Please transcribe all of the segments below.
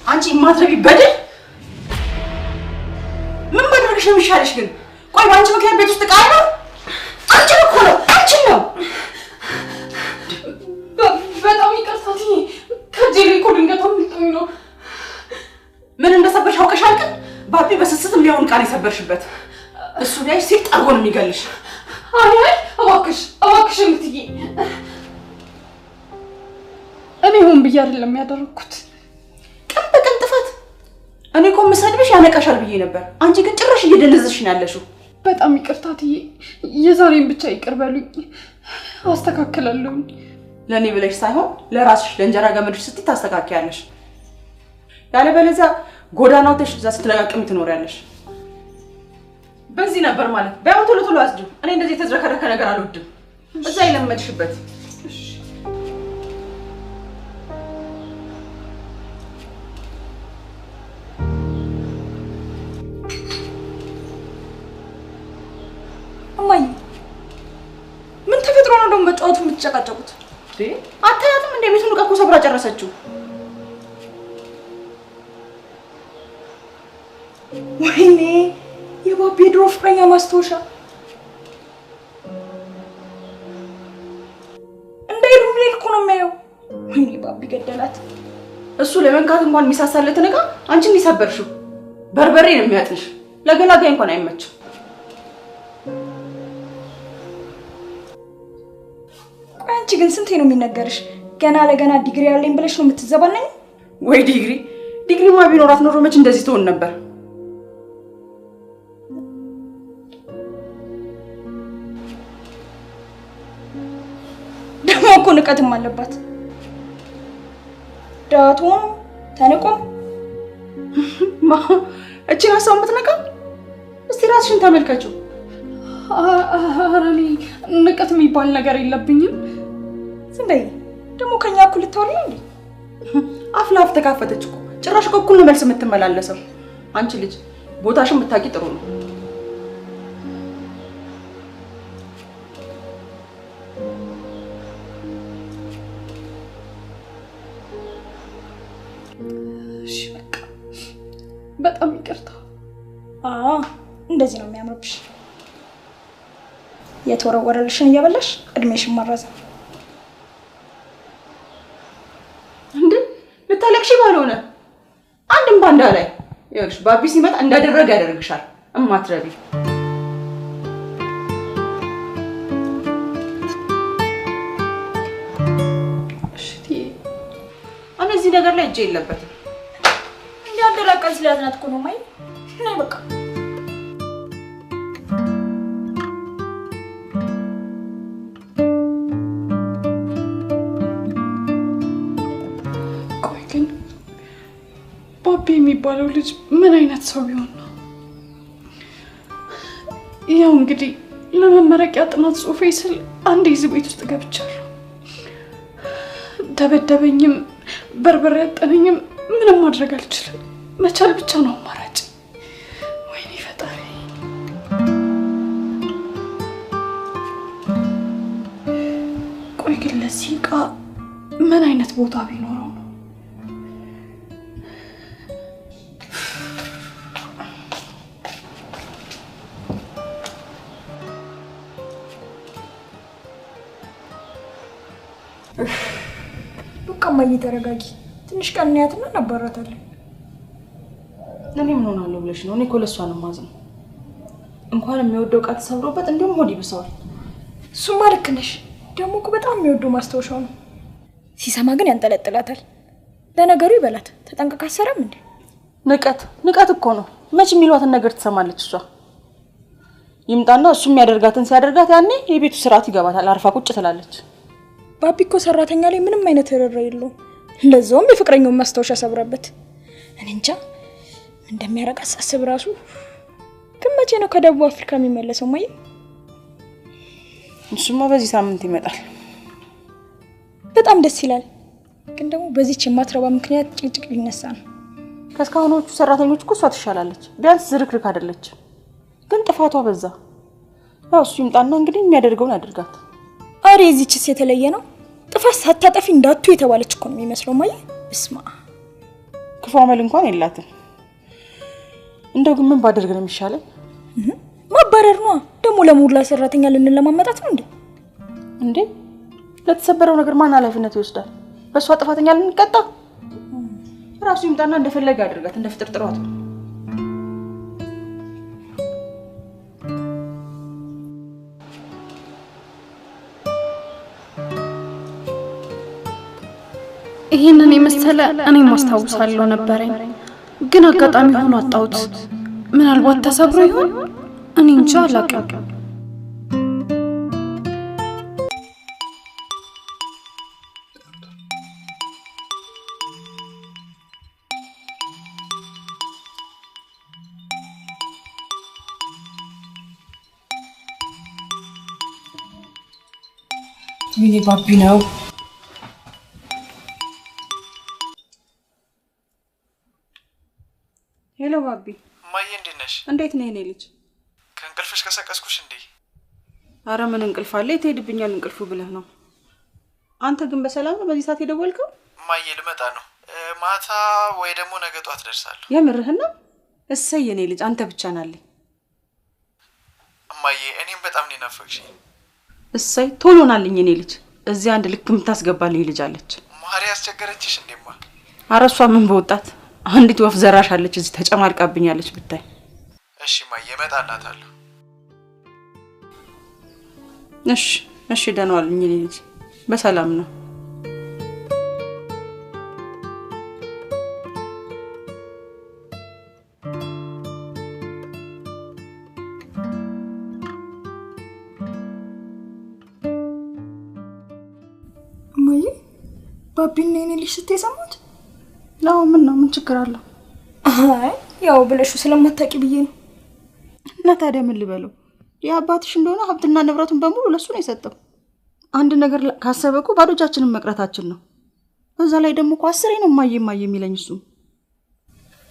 አንቺ የማትረቢ በድል ምን ማድረግሽ ነው የሚሻልሽ? ግን ቆይ በአንቺ ምክንያት ቤት ውስጥ ዕቃ ነው። አንቺን እኮ ነው፣ አንቺን ነው። በጣም ይቅርታ እትዬ፣ ከእጄ ላይ እኮ ድንገት አምልጦኝ ነው። ምን እንደሰበርሽ አውቀሻል? ግን ባቢ በስስት የሚያውን ዕቃ ነው የሰበርሽበት። እሱ ቢያይሽ ሲጥ አድርጎ ነው የሚገልሽ። አይ አይ፣ እባክሽ እባክሽ እትዬ፣ እኔ ሆን ብዬ አይደለም ያደረኩት። ቀን በቀን ጥፋት። እኔ እኮ የምሰድብሽ ያነቃሻል ብዬ ነበር። አንቺ ግን ጭራሽ እየደነዘዝሽ ነው ያለሽው። በጣም ይቅርታ እትዬ፣ የዛሬን ብቻ ይቅር በሉኝ፣ አስተካክላለሁኝ። ለእኔ ብለሽ ሳይሆን ለራስሽ ለእንጀራ ገመድሽ ስትይ ታስተካክያለሽ። ያለበለዚያ ጎዳና ወጥተሽ እዛ ስትለቃቅሚ ትኖሪያለሽ። በዚህ ነበር ማለት በያው ቶሎ ቶሎ አስጂው። እኔ እንደዚህ የተዝረከረከ ነገር አልወድም። እዛ የለመድሽበት። እማዬ ምን ተፈጥሮ ነው ደግሞ በጨዋቱ የምትጨቃጨቁት? አታያትም እንደ ቤቱን ዕቃ እኮ ሰብራ ጨረሰችው። ወይኔ የባቢ የድሮ ፍቅረኛ ማስታወሻ እንዳይሉ ብሌል እኮ ነው የሚያየው። ወይኔ ባቢ ገደላት። እሱ ለመንካት እንኳን የሚሳሳለትን ዕቃ አንቺ እንዲሰበርሽው በርበሬ ነው የሚያጥንሽ። ለገላጋይ እንኳን አይመችም። ቆይ አንቺ ግን ስንቴ ነው የሚነገርሽ? ገና ለገና ዲግሪ ያለኝ ብለሽ ነው የምትዘባነኝ? ወይ ዲግሪ ዲግሪማ ቢኖራት ኖሮ መች እንደዚህ ትሆን ነበር። ደግሞ እኮ ንቀትም አለባት። ዳቶም ተንቆም ማ እቺን ሀሳብ የምትነቃው? እስቲ ራስሽን ተመልከችው። ኧረ እኔ ንቀት የሚባል ነገር የለብኝም። ዝም በይ። ደግሞ ከኛ እኩል ልታወሪ ነው እንዴ? አፍ ለአፍ ተካፈተች እኮ። ጭራሽ እኮ እኩል ነው መልስ የምትመላለሰው። አንቺ ልጅ ቦታሽን ብታውቂ ጥሩ ነው። እሺ በቃ በጣም ይቅርታ። አዎ እንደዚህ ነው የሚያምርብሽ። የተወረወረልሽን እየበላሽ እድሜሽን ማራዘም። እንዴ ልታለቅሺ ባልሆነ አንድም ባንዳ ላይ ይኸውልሽ፣ ባቢ ሲመጣ እንዳደረገ ያደርግሻል። እማትረቢ እሺ እትዬ፣ እኔ እዚህ ነገር ላይ እጄ የለበትም። እንዲህ አንደላቀን ስለያዝናት እኮ ነው። ማይ ነይ በቃ ቆይ ግን ባቢ የሚባለው ልጅ ምን አይነት ሰው ቢሆን ነው? ያው እንግዲህ ለመመረቂያ ጥናት ጽሑፌ ስል አንድ እዚህ ቤት ውስጥ ገብቻለሁ። ደበደበኝም በርበሬ ያጠነኝም ምንም ማድረግ አልችልም። መቻል ብቻ ነው አማራጭ። ወይኔ ፈጣሪ። ቆይ ግን ለዚህ ዕቃ ምን አይነት ቦታ ቢኖረው ነው? በቃ እማዬ ተረጋጊ። ትንሽ ቀን እንያትና እናባራታለን። እኔ ምን ሆናለሁ ብለሽ ነው? እኔ እኮ ለእሷ ነው የማዝነው። እንኳን የሚወደው ዕቃ ተሰብሮበት እንዲሁም ሆድ ይብሰዋል። እሱማ ልክ ነሽ። ደግሞ እኮ በጣም የሚወደው ማስታወሻው ነው። ሲሰማ ግን ያንጠለጥላታል። ለነገሩ ይበላት። ተጠንቅቃ አትሰራም እንዴ? ንቀት ንቀት እኮ ነው። መች የሚሏትን ነገር ትሰማለች እሷ። ይምጣና እሱ የሚያደርጋትን ሲያደርጋት ያኔ የቤቱ ስርዓት ይገባታል። አርፋ ቁጭ ትላለች። ባቢ እኮ ሰራተኛ ላይ ምንም አይነት ርኅራኄ የለውም። ለዛውም የፍቅረኛውን ማስታወሻ ሰብራበት። እኔ እንጃ እንደሚያረጋ ሳስብ ራሱ። ግን መቼ ነው ከደቡብ አፍሪካ የሚመለሰው ማየ? እሱማ በዚህ ሳምንት ይመጣል። በጣም ደስ ይላል። ግን ደግሞ በዚች የማትረባ ምክንያት ጭቅጭቅ ሊነሳ ነው። ከእስካሁኖቹ ሰራተኞች እኮ እሷ ትሻላለች። ቢያንስ ዝርክርክ አይደለች። ግን ጥፋቷ በዛ። ያው እሱ ይምጣና እንግዲህ የሚያደርገውን አድርጋት። አሬ የዚችስ የተለየ ነው። ጥፋት ሳታጠፊ እንዳቱ የተባለች እኮ ነው የሚመስለው ማየ። እስማ ክፉ አመል እንኳን የላትም። እንደው ግን ምን ባደርግ ነው የሚሻለኝ? ማባረር ነው ደግሞ። ለሙላ ሰራተኛ ልንለማመጣት ነው እንዴ? እንዴ ለተሰበረው ነገር ማን ኃላፊነት ይወስዳል? በእሷ ጥፋተኛ ልንቀጣ? ራሱ ይምጣና እንደፈለገ አድርጋት፣ እንደ ፍጥርጥሯት። ይሄንን የመሰለ እኔም አስታውሳለሁ ነበረኝ፣ ግን አጋጣሚ ሆኖ አጣሁት። ምናልባት ተሰብሮ ይሆን? እኔ እንጃ አላውቅም። ወይኔ ባቢ ነው። Hello ባቢ። እማዬ እንዴት ነሽ? እንዴት ነህ የኔ ልጅ? ከእንቅልፍሽ ቀሰቀስኩሽ እንዴ? አረ ምን እንቅልፍ አለ፣ የት ሄድብኛል እንቅልፉ ብለህ ነው። አንተ ግን በሰላም ነው በዚህ ሰዓት የደወልከው? እማዬ ልመጣ ነው፣ ማታ ወይ ደግሞ ነገ ጧት ደርሳለሁ። የምርህን ነው? እሰይ የኔ ልጅ፣ አንተ ብቻ ናለኝ። እማዬ እኔም በጣም ነው የናፈቅሽኝ። እሰይ ቶሎ ናልኝ የኔ ልጅ። እዚህ አንድ ልክ የምታስገባልኝ ልጅ አለች። ማሪ አስቸገረችሽ እንዴማ? አረ እሷ ምን በወጣት አንዲት ወፍ ዘራሽ አለች እዚህ ተጨማልቃብኛለች ብታይ። እሺ እማዬ እመጣላታለሁ። እሺ እሺ፣ ደህና ዋልኝ የኔ ልጅ፣ በሰላም ነው። እማዬ ባቢና የኔ ልጅ ስትይ ሰማሁት። አዎ ምን ነው? ምን ችግር አለው? አይ ያው ብለሽው ስለማታውቂ ብዬ ነው። እና ታዲያ ምን ልበለው? የአባትሽ እንደሆነ ሀብትና ንብረቱን በሙሉ ለሱ ነው የሰጠው። አንድ ነገር ካሰበ እኮ ባዶ እጃችንን መቅረታችን ነው። በዛ ላይ ደግሞ እኮ አስሬ ነው እማዬ እማዬ የሚለኝ እሱ።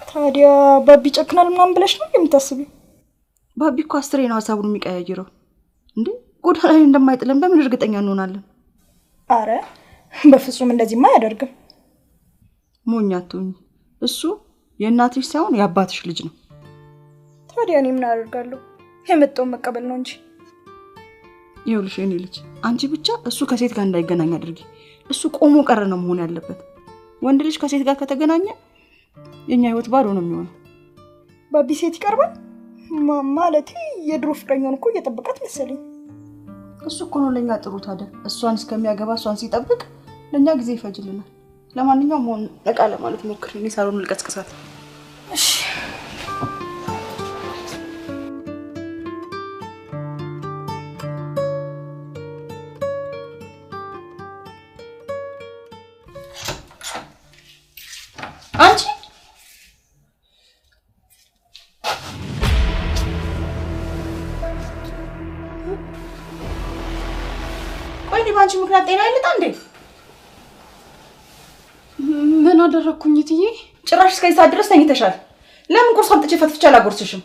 ታዲያ ባቢ ጨክናል ምናምን ብለሽ ነው የምታስቢው? ባቢ እኮ አስሬ ነው ሀሳቡን የሚቀያይረው። እንዴ ጎዳና ላይ እንደማይጥለን በምን እርግጠኛ እንሆናለን? አረ በፍጹም እንደዚህማ አያደርግም። ሞኝ አትሁኚ። እሱ የእናትሽ ሳይሆን የአባትሽ ልጅ ነው። ታዲያ እኔ ምን አደርጋለሁ? የመጣውን መቀበል ነው እንጂ። ይኸውልሽ የኔ ልጅ፣ አንቺ ብቻ እሱ ከሴት ጋር እንዳይገናኝ አድርጊ። እሱ ቆሞ ቀረ ነው መሆን ያለበት። ወንድ ልጅ ከሴት ጋር ከተገናኘ የኛ ህይወት ባዶ ነው የሚሆነው። ባቢ ሴት ይቀርባል ማለቴ የድሮ ፍቅረኛውን እኮ እየጠበቃት መሰለኝ። እሱ እኮ ነው ለኛ ጥሩ። ታዲያ እሷን እስከሚያገባ እሷን ሲጠብቅ ለኛ ጊዜ ይፈጅልናል። ለማንኛውም ሆን ነቃ ለማለት ሞክሪ። እኔ ሳሎን ልቀስቅሳት። እሺ አንቺ ቆይ እኔ በአንቺ ምክንያት ጤና ይልጣ እንዴ? ምን አደረኩኝ እትዬ? ጭራሽ እስከዚህ ሰዓት ድረስ ተኝተሻል። ለምን ቁርስ አምጥቼ ፈትፍቼ አላጎርስሽም?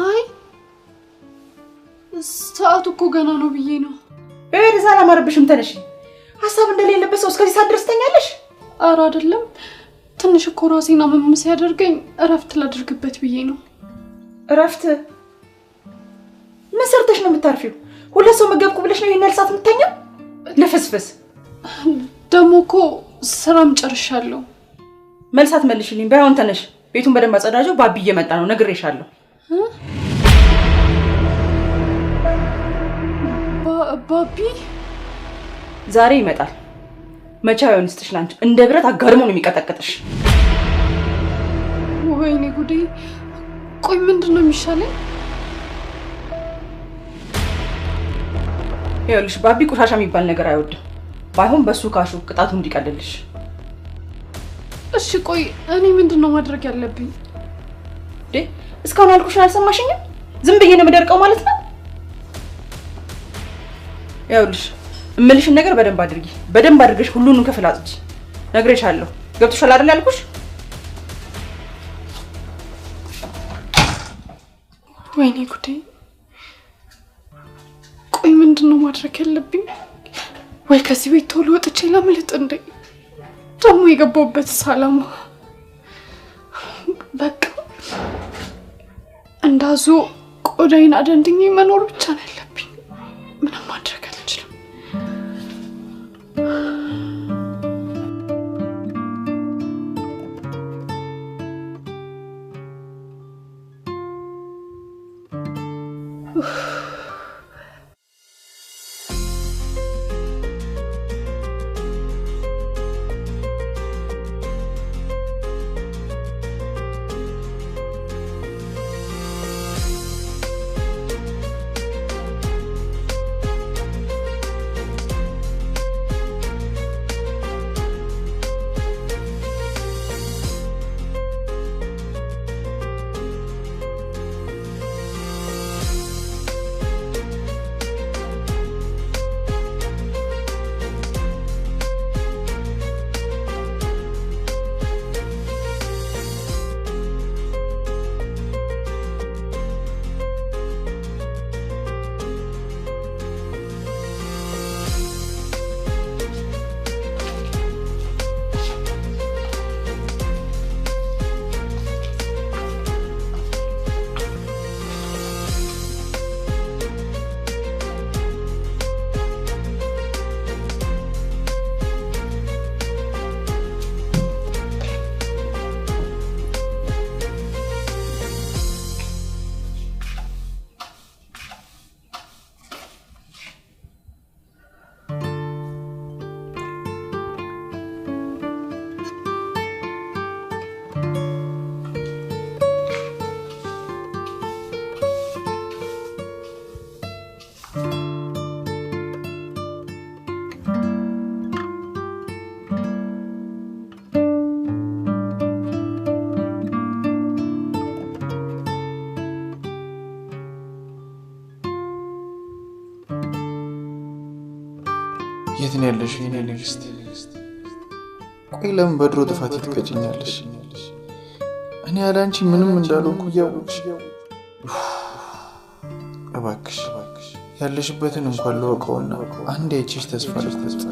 አይ ሰዓቱ እኮ ገና ነው ብዬ ነው። በይ እዛ አላማረብሽም። ተነሽ። ሀሳብ እንደሌለበት ሰው እስከዚህ ሰዓት ድረስ ተኛለሽ? ኧረ አይደለም፣ ትንሽ እኮ ራሴን አመም ሲያደርገኝ እረፍት ላድርግበት ብዬ ነው። እረፍት? ምን ሰርተሽ ነው የምታርፊው? ሁለት ሰው መገብኩ ብለሽ ነው ይሄን ያህል ሰዓት የምተኛው? ልፍስፍስ። ደግሞ እኮ ስራም ጨርሻለሁ። መልሳት መልሽልኝ። ባይሆን ተነሽ፣ ቤቱን በደንብ አጸዳጀው። ባቢ እየመጣ ነው፣ ነግሬሻለሁ። ባቢ ዛሬ ይመጣል። መቻውን ይስጥሽ ላንቺ። እንደ ብረት አጋድሞ ነው የሚቀጠቅጥሽ። ወይኔ ጉዴ! ቆይ ምንድን ነው የሚሻለኝ? ይኸውልሽ ባቢ ቆሻሻ የሚባል ነገር አይወድም። ባይሆን በሱ ካሹ ቅጣቱ እንዲቀልልሽ። እሺ ቆይ እኔ ምንድነው ማድረግ ያለብኝ? እንዴ እስካሁን ያልኩሽን አልሰማሽኝም? ዝም ብዬ ነው የምደርቀው ማለት ነው? ይኸውልሽ እምልሽን ነገር በደንብ አድርጊ። በደንብ አድርገሽ ሁሉንም ክፍል አጽጂ። ነግሬሻለሁ። ገብቶሻል አይደል ያልኩሽ? ወይኔ ጉዴ! ቆይ ምንድነው ማድረግ ያለብኝ? ወይ ከዚህ ቤት ቶሎ ወጥቼ ላምልጥ እንዴ? ደግሞ የገባሁበት አላማ በቃ እንዳዞ ቆዳዬን አደንድኜ መኖር ብቻ ነው ያለብኝ። ምንም ማድረግ አልችልም። የት ነው ያለሽ የኔ ንግስት? ቆይ ለምን በድሮ ጥፋት ትቀጭኛለሽ? እኔ ያለ አንቺ ምንም እንዳልሆንኩ እያወቅሽ እባክሽ ያለሽበትን እንኳን ልወቀውና አንዴ አይቼሽ ተስፋ ልቁረጥ።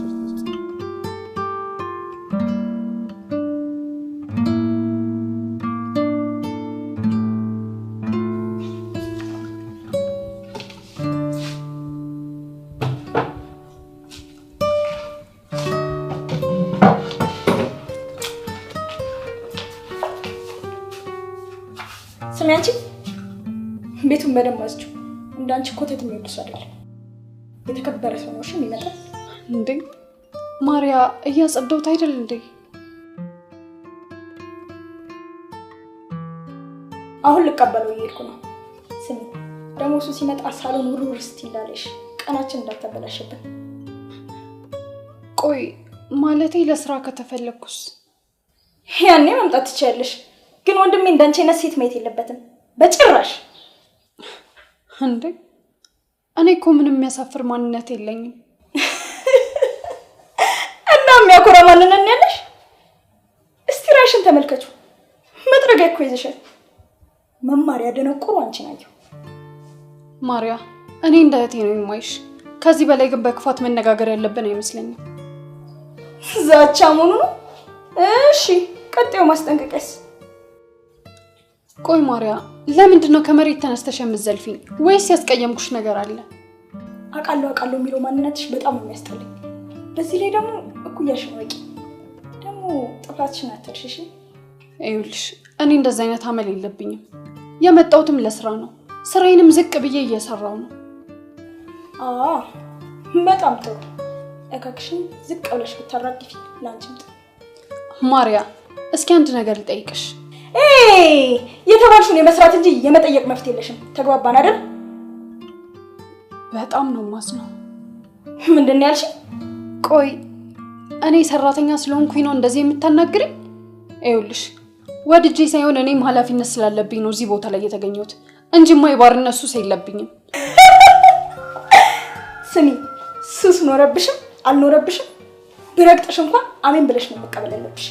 ስሚ አንቺ ቤቱን በደንብ አጽጂው። እንዳንቺ ኮተት የሚወድ ሰው አይደለም። የተከበረ ሰው ነው የሚመጣው። እንዴ ማሪያ እያጸዳሁት አይደል እንዴ? አሁን ልቀበለው እየሄድኩ ነው። ስሚ ደግሞ እሱ ሲመጣ ሳሎን ውርውር እስቲ እንዳለሽ ቀናችን እንዳታበላሽብን። ቆይ ማለቴ ለስራ ከተፈለኩስ? ያኔ መምጣት ትችያለሽ። ግን ወንድሜ እንዳንቺ አይነት ሴት ማየት የለበትም በጭራሽ። እንዴ እኔ እኮ ምንም የሚያሳፍር ማንነት የለኝም። እና የሚያኮራ ማንነት ነው ያለሽ? እስቲ ራሽን ተመልከቹ። መጥረጊያ እኮ ይዘሻል። መማር ያደነቁሩ አንቺን አየሁ። ማሪያ እኔ እንደ እህቴ ነው የማይሽ። ከዚህ በላይ ግን በክፋት መነጋገር ያለብን አይመስለኝም። ዛቻ መሆኑ ነው። እሺ ቀጣዩ ማስጠንቀቂያስ? ቆይ ማሪያ ለምንድን ነው ከመሬት ተነስተሽ የምትዘልፊኝ? ወይስ ያስቀየምኩሽ ነገር አለ? አውቃለሁ አውቃለሁ የሚለው ማንነትሽ በጣም ነው የሚያስጠላኝ። በዚህ ላይ ደግሞ እኩያሽን ወቂ። ደግሞ ጥፋትሽን አትርሺ። እሺ ይኸውልሽ እኔ እንደዛ አይነት አመል የለብኝም። የመጣሁትም ለስራ ነው። ስራዬንም ዝቅ ብዬ እየሰራሁ ነው። አዎ በጣም ጥሩ። እካክሽን ዝቅ ብለሽ ብታራግፊ ላንቺም ጥሩ። ማሪያ እስኪ አንድ ነገር ልጠይቅሽ። የተባልሽውን የመስራት እንጂ የመጠየቅ መፍትሄ የለሽም። ተግባባን አይደል? በጣም ነው ማዝነው። ምንድን ነው ያልሽኝ? ቆይ እኔ ሰራተኛ ስለሆንኩኝ ነው እንደዚህ የምታናግሪኝ? ይኸውልሽ ወድጄ ሳይሆን እኔም ኃላፊነት ስላለብኝ ነው እዚህ ቦታ ላይ የተገኘሁት እንጂማ የባርነት ሱስ የለብኝም። ስሚ፣ ሱስ ኖረብሽም አልኖረብሽም ብረግጥሽ እንኳን አሜን ብለሽ ነው መቀበል ያለብሽ።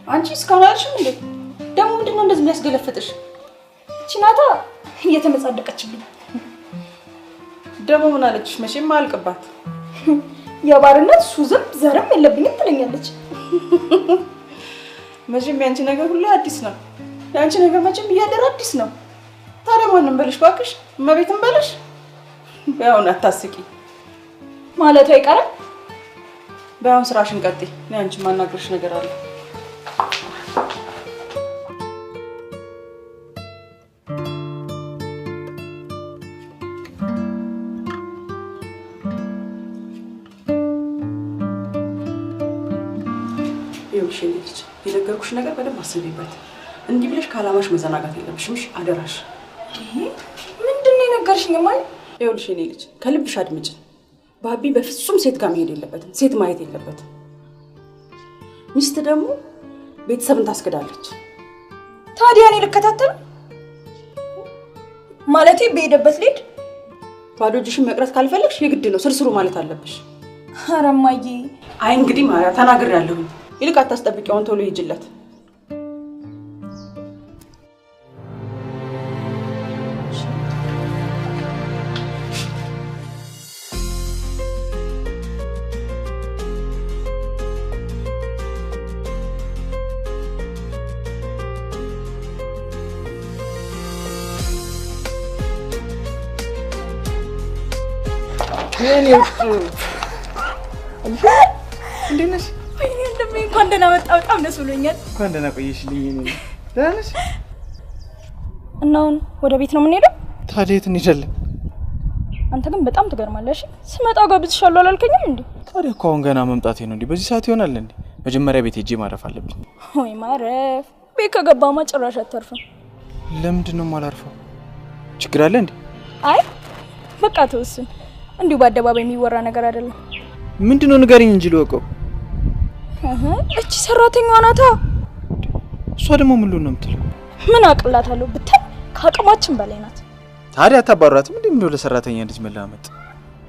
አንቺ እስካሁን አልሽም እንዴ? ደግሞ ምንድነው እንደዚህ የሚያስገለፍጥሽ? እቺ ናታ እየተመጻደቀችብኝ። ደግሞ ምን አለችሽ? መቼም አልቅባት። የባርነት ሱስም ዘርም የለብኝም ትለኛለች። መቼም ያንቺ ነገር ሁሉ አዲስ ነው። ያንቺ ነገር መቼም እያደረ አዲስ ነው። ታዲያ ማንም በልሽ ባክሽ፣ እመቤትም በልሽ። በያውን አታስቂ ማለቱ አይቀርም። በያውን ስራሽን ቀጥይ። እኔ አንቺ ማናግርሽ ነገር አለ። ይኸውልሽ የኔ ልጅ የነገርኩሽ ነገር በደንብ አስቢበት። እንዲህ ብለሽ ከዓላማሽ መዘናጋት የለብሽም። እሺ አደራሽ። ምንድን ነው የነገርሽኝ? እማዬ ይኸውልሽ የኔ ልጅ ከልብሽ አድምጪኝ። ባቢ በፍጹም ሴት ጋር መሄድ የለበትም፣ ሴት ማየት የለበትም። ሚስት ደግሞ ቤተሰብን ታስክዳለች። ታዲያ እኔ ልከታተል ማለቴ በሄደበት ልሂድ? ባዶ እጅሽን መቅረት ካልፈለግሽ የግድ ነው ስርስሩ ማለት አለብሽ። ኧረ እማዬ። አይ እንግዲህ ማርያ ተናግሬያለሁኝ። ይልቅ አታስጠብቂውን፣ ቶሎ ሂጂለት። እንዴት ነሽ? ወይኔ ወንድሜ እንኳን ደህና መጣ። በጣም ደስ ብሎኛል። እንኳን ደህና ቆየሽልኝ። የኔ ደህና ነሽ? እና አሁን ወደ ቤት ነው የምንሄደው? ታዲያ የት እንሄዳለን? አንተ ግን በጣም ትገርማለህ። እሺ ስመጣ ጋብዝሻለሁ አላልከኝም እንዴ? ታዲያ እኮ አሁን ገና መምጣቴ ነው እንዴ? በዚህ ሰዓት ይሆናል እንዴ? መጀመሪያ ቤት ሄጄ ማረፍ አለብኝ። ወይ ማረፍ! ቤት ከገባማ ጭራሽ አታርፍም። ለምንድን ነው የማላርፈው? ችግር አለ እንዴ? አይ በቃ ተወስን። እንዲሁ በአደባባይ የሚወራ ነገር አይደለም። ምንድነው ንገሪኝ እንጂ ልወቀው። እቺ ሰራተኛዋ ናታ። እሷ ደግሞ ምን ልሆን ነው የምትለው? ምን አቅላታለሁ ብታይ ከአቅማችን በላይ ናት። ታዲያ አታባሯትም እንዴ? እንደው ለሰራተኛ ልጅ መላመጥ።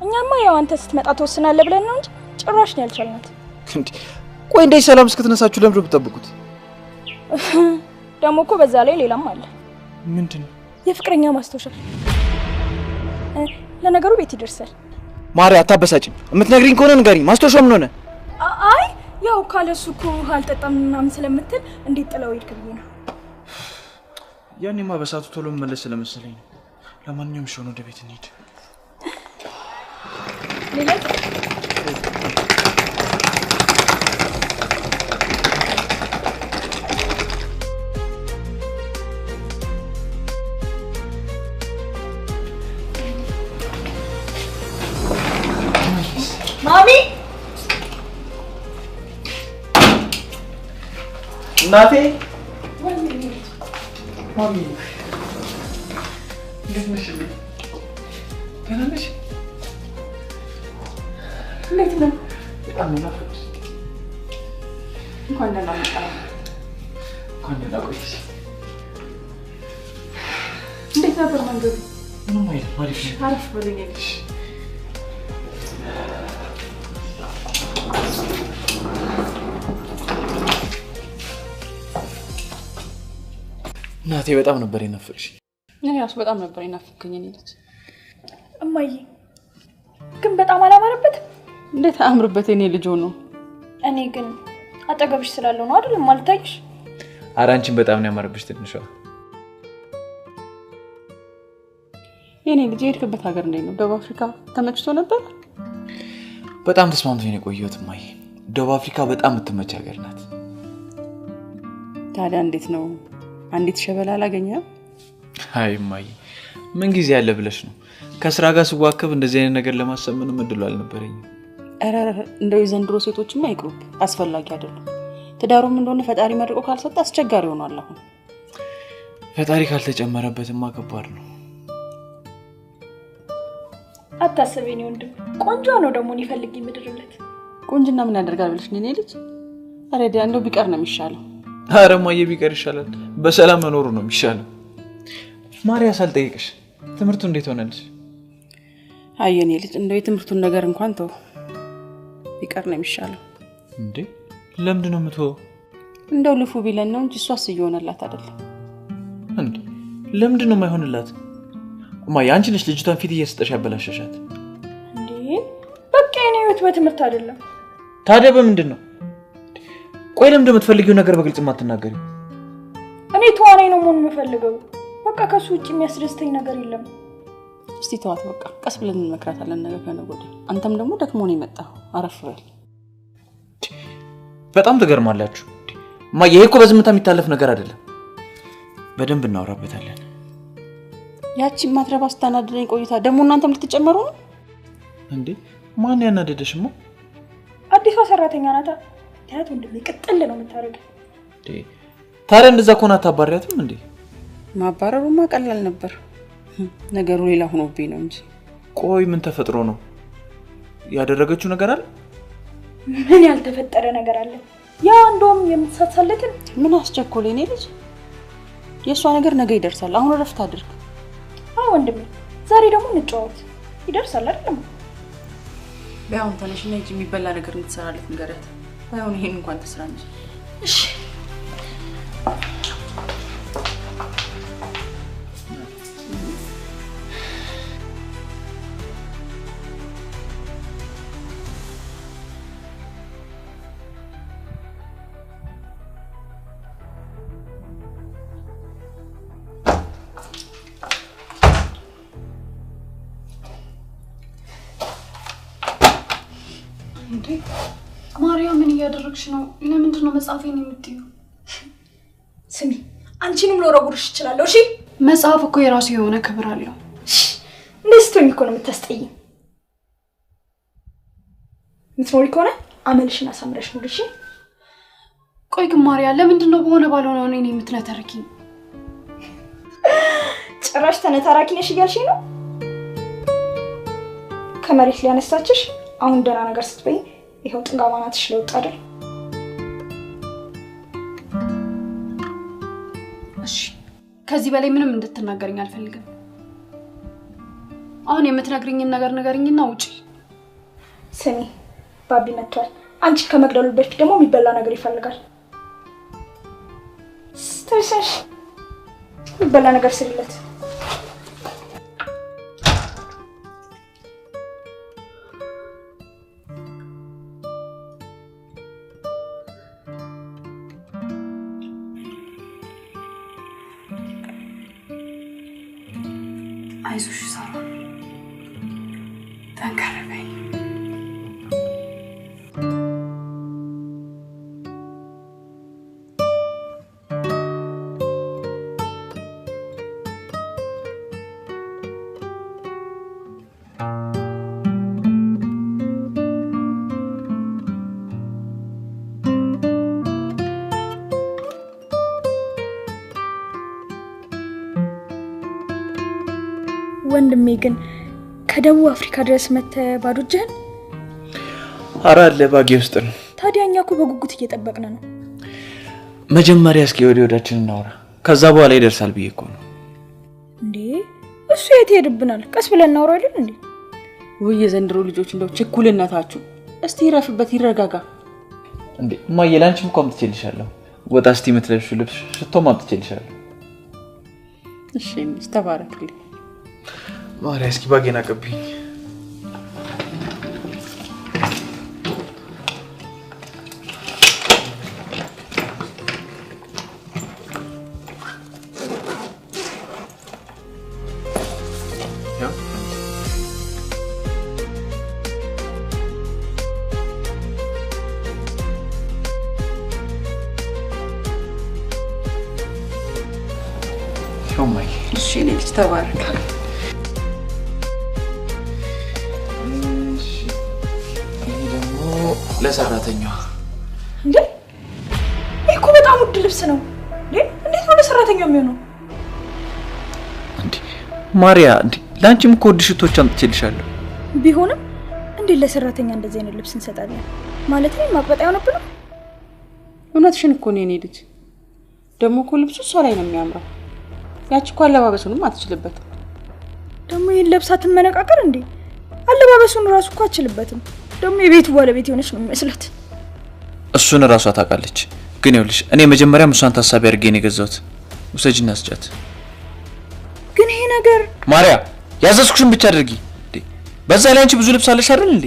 እኛማ ያው አንተ ስትመጣ ትወስናለህ ብለን ነው እንጂ ጭራሽ ነው ያልቻልናት። እንዴ ቆይ እንደዚህ ሰላም እስክትነሳችሁ ለምንድን ነው የምትጠብቁት? ደግሞ እኮ በዛ ላይ ሌላም አለ። ምንድነው? የፍቅረኛ ማስታወሻ። ለነገሩ ቤት ይደርሳል። ማርያ አታበሳጭኝ። የምትነግሪኝ ከሆነ ንገሪኝ። ማስታወሻው ምን ሆነ? አይ ያው ካለሱ እኮ አልጠጣም ምናምን ስለምትል እንዴት ጥለው ሄድክ ብዬ ነው። ያኔማ በሰዓቱ ቶሎ መመለስ ስለመሰለኝ ነው። ለማንኛውም እሺ ወደ ቤት እንሂድ። ሌላ ማሚ እናቴ ማሚ እንዴት ነሽ? ደህና ነሽ? እንዴት ነህ? በጣም ነው የናፈቅሽ። እንኳን ደህና መጣህ። እንኳን ደህና ቆየሽ። እንዴት ነበር መንገዱ? ምንም አይልም፣ አሪፍ ነው። አሪፍ በለኝ ልጅ። እናቴ በጣም ነበር የናፈቅሽ። እኔ ራሱ በጣም ነበር የናፈቅከኝ የኔ ልጅ። እማዬ ግን በጣም አላማረበትም። እንዴት አያምርበት የኔ ልጅ ሆኖ። እኔ ግን አጠገብሽ ስላለው ነው አይደል የማልታይሽ? ኧረ አንቺን በጣም ነው ያማረብሽ ትንሿ። የኔ ልጅ የሄድክበት ሀገር እንዴት ነው? ደቡብ አፍሪካ ተመችቶ ነበር? በጣም ተስማምቶኝ ነው የቆየሁት እማዬ። ደቡብ አፍሪካ በጣም የምትመች ሀገር ናት። ታዲያ እንዴት ነው አንዲት ሸበላ አላገኘህም? አይ እማዬ ምን ጊዜ ያለ ብለሽ ነው? ከስራ ጋር ስዋከብ እንደዚህ አይነት ነገር ለማሰብ ምንም እድሉ አልነበረኝም። ኧረ እንደው የዘንድሮ ሴቶችማ አይቅሩብ፣ አስፈላጊ አይደለም። ትዳሩም እንደሆነ ፈጣሪ መርቆ ካልሰጠ አስቸጋሪ ሆኗል አሁን። ፈጣሪ ካልተጨመረበትማ ከባድ ነው። አታስብ የኔ ወንድም፣ ቆንጆ ነው ደግሞ እኔ ፈልጌ ምድርለት። ቆንጅና ምን ያደርጋል ብለሽ ነው የኔ ልጅ? ኧረ ዲያ እንደው ቢቀር ነው የሚሻለው። ኧረ እማዬ ቢቀር ይሻላል። በሰላም መኖሩ ነው የሚሻለው። ማርያ ሳልጠይቅሽ ትምህርቱ እንዴት ሆነልሽ? አይ የኔ ልጅ እንደው የትምህርቱን ነገር እንኳን ተው፣ ቢቀር ነው የሚሻለው። እንዴ ለምንድን ነው የምትወው? እንደው ልፉ ቢለን ነው እንጂ እሷስ እየሆነላት አይደለም። እንዴ ለምንድን ነው የማይሆንላት? እማዬ አንቺ ነሽ ልጅቷን ፊት እየሰጠሽ ያበላሸሻት። እንዴ በቃ የኔ ህይወት በትምህርት አይደለም። ታዲያ በምንድን ነው? ቆይ ለምንድን ነው የምትፈልጊው ነገር በግልጽ የማትናገሪው? እኔ ተዋናይ ነው መሆን የምፈልገው። በቃ ከሱ ውጭ የሚያስደስተኝ ነገር የለም። እስቲ ተዋት በቃ፣ ቀስ ብለን እንመክራታለን ነገ ከነገ ወዲያ። አንተም ደግሞ ደክሞ ነው የመጣኸው፣ አረፍ በል። በጣም ትገርማላችሁ። እማዬ ይሄ እኮ በዝምታ የሚታለፍ ነገር አይደለም። በደንብ እናወራበታለን። ያቺ ማትረባ ስታናድደኝ ቆይታ ደግሞ እናንተም ልትጨመሩ ነው እንዴ? ማን ያናደደሽማ? አዲሷ ሰራተኛ ናታ። ታያት ወንድሜ ቅጥል ነው የምታደርገው። እንዴ ታዲያ እንደዛ ከሆነ አታባሪያትም እንዴ? ማባረሩማ ቀላል ነበር፣ ነገሩ ሌላ ሆኖብኝ ነው እንጂ። ቆይ ምን ተፈጥሮ ነው ያደረገችው ነገር አለ? ምን ያልተፈጠረ ነገር አለ? ያ እንደውም የምትሳሳለትን ምን አስቸኮለ የኔ ልጅ? የእሷ ነገር ነገ ይደርሳል። አሁን እረፍት አድርግ። አዎ ወንድሜ፣ ዛሬ ደግሞ እንጫወት። ይደርሳል አይደለም? በይ አሁን ተነሽና ሂጂ፣ የሚበላ ነገር እንድትሰራለት ንገሪያት። ባይሆን ይሄን እንኳን ትስራ እንጂ። እሺ እንዴ ማርያም ምን እያደረግሽ ነው? ለምንድን ነው መጽሐፌን የምትይው? ስሚ አንቺንም ልወረውርሽ እችላለሁ። እሺ መጽሐፍ እኮ የራሱ የሆነ ክብር አለው። እንደዚህ ስትሆኚ እኮ ነው የምታስጠይኝ። የምትኖሪ ከሆነ አመልሽን አሳምረሽ ኑሪ። እሺ ቆይ ግን ማርያ ለምንድን ነው በሆነ ባልሆነ እኔን የምትነተርኪኝ? ጭራሽ ተነታራኪ ነሽ እያልሽኝ ነው? ከመሬት ሊያነሳችሽ አሁን ደህና ነገር ስትበይ ይኸው ጥጋብ አናትሽ ለውጥ አይደል? እሺ ከዚህ በላይ ምንም እንድትናገርኝ አልፈልግም። አሁን የምትነግሪኝን ነገር ንገሪኝና ውጪ። ስሚ ባቢ መጥቷል። አንቺ ከመግደሉ በፊት ደግሞ የሚበላ ነገር ይፈልጋል። ስትሰሽ የሚበላ ነገር ስሪለት። አይዞሽ ሳራ፣ ጠንከር በይ። ወንድሜ ግን ከደቡብ አፍሪካ ድረስ መተህ ባዶ እጅህን? ኧረ አለ ባጌ ውስጥ ነው። ታዲያ እኛ እኮ በጉጉት እየጠበቅን ነው። መጀመሪያ እስኪ ወደ ወዳችን እናውራ፣ ከዛ በኋላ ይደርሳል ብዬ እኮ ነው። እንዴ እሱ የት ይሄድብናል? ቀስ ብለን እናውራ አይደል እንዴ? ውይ የዘንድሮ ልጆች እንደው ችኩልነታችሁ። እስቲ ይረፍበት፣ ይረጋጋ። እንዴ እማዬ ላንቺም እኮ አምጥቼልሻለሁ። ወጣ እስቲ የምትለብሺው ልብስ ሽቶም አምጥቼልሻለሁ። እሺ ተባረክልኝ። ማርያ እስኪ ባጌን አቀብኝ። እሺ እኔ ልጅ ተባረክ። ለሰራተኛዋ እንዴ ይሄ እኮ በጣም ውድ ልብስ ነው። እንዴ እንዴት ነው ለሰራተኛው የሚሆነው? እንዴ ማርያ፣ እንዴ ላንቺም እኮ ውድ ሽቶች አምጥቼልሻለሁ። ቢሆንም እንዴት ለሰራተኛ እንደዚህ አይነት ልብስ እንሰጣለን? ማለት ነው ማቅበጥ አይሆንብንም? እውነትሽን እኮ ነው የኔ ልጅ። ደግሞ እኮ ልብሱ እሷ ላይ ነው የሚያምረው። ያቺ እኮ አለባበሱንም አትችልበትም። ደግሞ ይሄን ለብሳ ትመነቃቀር እንዴ? አለባበሱን ራሱ እኮ አትችልበትም። ደግሞ የቤቱ ባለቤት የሆነች ነው የሚመስላት። እሱን ራሷ ታውቃለች። ግን ይኸውልሽ እኔ መጀመሪያም እሷን ታሳቢ አድርጌ ነው የገዛሁት። ውሰጂና ስጫት። ግን ይሄ ነገር ማርያ ያዘዝኩሽን ብቻ አድርጊ። በዛ ላይ አንቺ ብዙ ልብስ አለሽ አይደል እንዴ?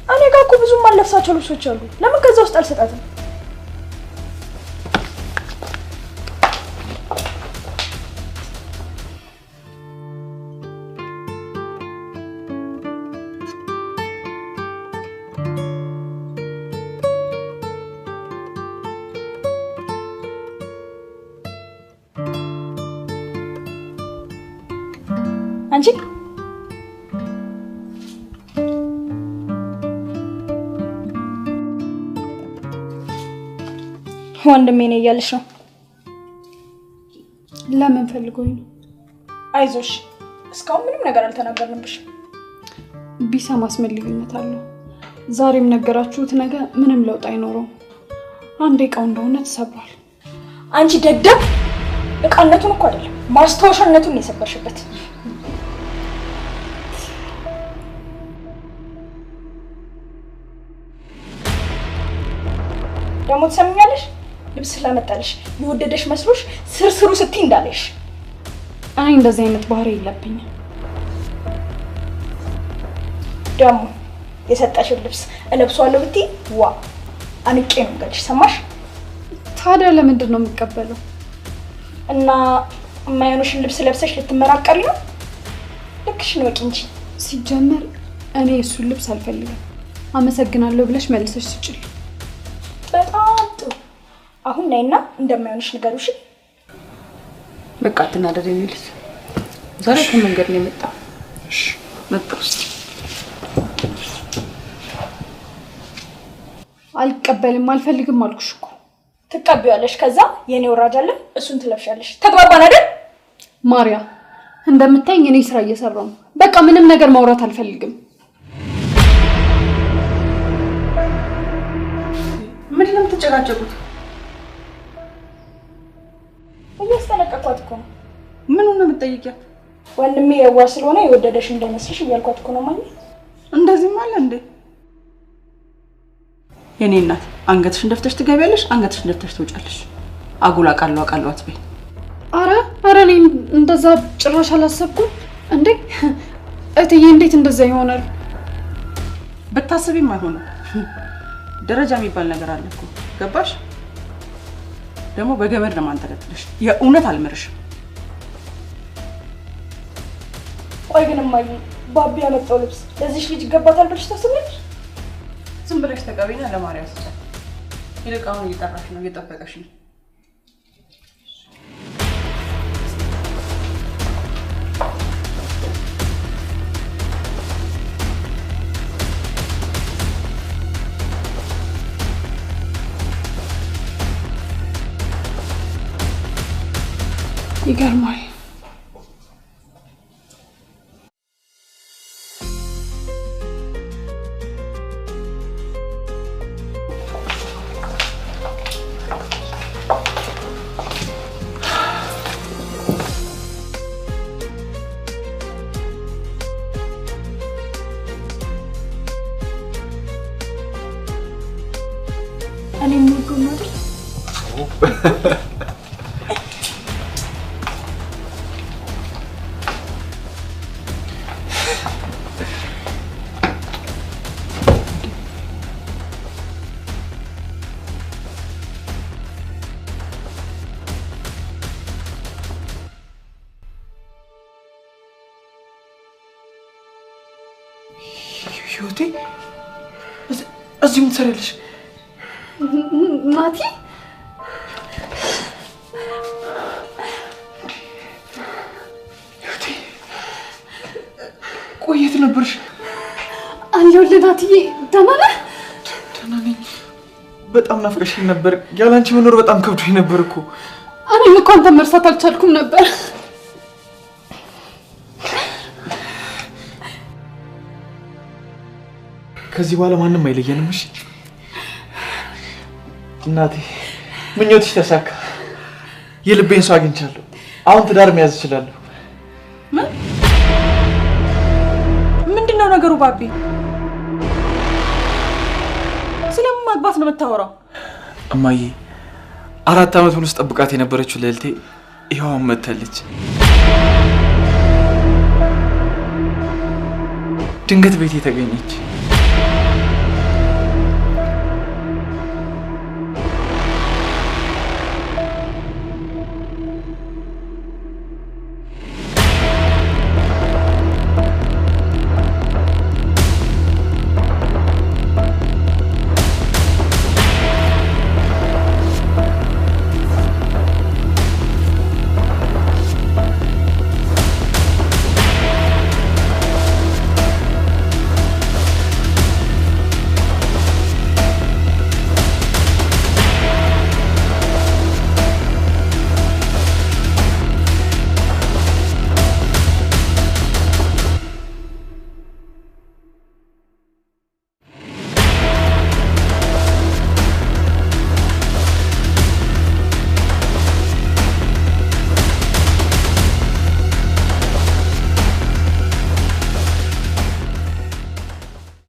እኔ ጋር እኮ ብዙም አልለብሳቸው ልብሶች አሉ። ለምን ከዛ ውስጥ አልሰጣትም? አንቺ ወንድሜ ነኝ እያለሽ ነው። ለምን ፈልጎኝ ነው? አይዞሽ፣ እስካሁን ምንም ነገር አልተናገርንብሽ። ቢሰማስ ምን ልዩነት አለው? ዛሬም ነገራችሁት፣ ነገ ምንም ለውጥ አይኖረውም። አንዴ እቃው እንደሆነ ተሰብሯል። አንቺ ደደብ! እቃነቱን እኮ አይደለም ማስታወሻነቱን የሰበርሽበት። ደግሞ ትሰሚኛለሽ? ልብስ ስላመጣልሽ የወደደሽ መስሎሽ ስርስሩ ስትይ እንዳለሽ። እኔ እንደዚህ አይነት ባህሪ የለብኝም። ደግሞ የሰጠሽን ልብስ እለብሰዋለሁ ብትይ ዋ አንቄ ነው የምገልሽ። ሰማሽ? ታዲያ ለምንድን ነው የምቀበለው? እና የማይሆንሽን ልብስ ለብሰሽ ልትመራቀሪ ነው? ልክሽን ወቂ እንጂ። ሲጀመር እኔ የእሱን ልብስ አልፈልግም። አመሰግናለሁ ብለሽ መልሰሽ ስጭልኝ። በጣም ጥሩ። አሁን ነይና እንደማይሆንሽ ንገሪው። እሺ በቃ አትናደድ የኔ ልጅ። ዛሬ ከመንገድ ነው የመጣው። እሺ መጣሁ። አልቀበልም፣ አልፈልግም አልኩሽ እኮ። ትቀበያለሽ። ከዛ የኔ ወራጅ አለ፣ እሱን ትለብሻለሽ። ተግባባን አይደል? ማርያ እንደምታይኝ እኔ ስራ እየሰራሁ ነው። በቃ ምንም ነገር ማውራት አልፈልግም። ምንድን ነው የምትጨቃጨቁት? እያስጠነቀቅኳት እኮ ነው። ምኑን ነው የምትጠይቂያት? ወንድሜ የዋህ ስለሆነ የወደደሽ እንዳይመስልሽ እያልኳት እኮ ነው። ማየ እንደዚህም አለ እንዴ? የኔ እናት አንገትሽን ደፍተሽ ትገቢያለሽ፣ አንገትሽን ደፍተሽ ትወጫለሽ። አጉል አውቃለሁ አውቃለሁ አትበይ። አረ አረ እኔ እንደዛ ጭራሽ አላሰብኩም። እንዴ እትዬ እንዴት እንደዛ ይሆናል? ብታስቢም አይሆንም። ደረጃ የሚባል ነገር አለ እኮ ገባሽ? ደግሞ በገመድ ነው የማንጠለጥልሽ። የእውነት አልምርሽም። ቆይ ግን እማዬ ባቢ ያመጣው ልብስ ለዚች ልጅ ይገባታል ብለሽ ታስቢያለሽ? ዝም ብለሽ ተቀበይና ለማርያም ስጫት። ይልቅ አሁን እየጠራሽ ነው፣ እየጠበቀሽ ነው። ይገርማል። እኔ የምወደው ነው አይደል? ህይወቴ እዚህ ምን ትሰሪያለሽ? ናቲ ህይወቴ ቆይ የት ነበርሽ? አለሁልህ ናትዬ። ደህና ነህ? ደህና ነኝ። በጣም ናፍቀሽኝ ነበር። ያለ አንቺ መኖር በጣም ከብዶኝ ነበር እኮ። እኔም እኮ አንተን መርሳት አልቻልኩም ነበር። ከዚህ በኋላ ማንም አይለየንም። እሺ እናቴ፣ ምኞትሽ ተሳካ። የልቤን ሰው አግኝቻለሁ። አሁን ትዳር መያዝ እችላለሁ። ምን ምንድን ነው ነገሩ ባቢ? ስለምን ማግባት ነው የምታወራው? እማዬ፣ 4 ዓመት ሙሉ ስጠብቃት የነበረችው ልዕልቴ ይኸው አሁን መጥታለች። ድንገት ቤቴ ተገኘች።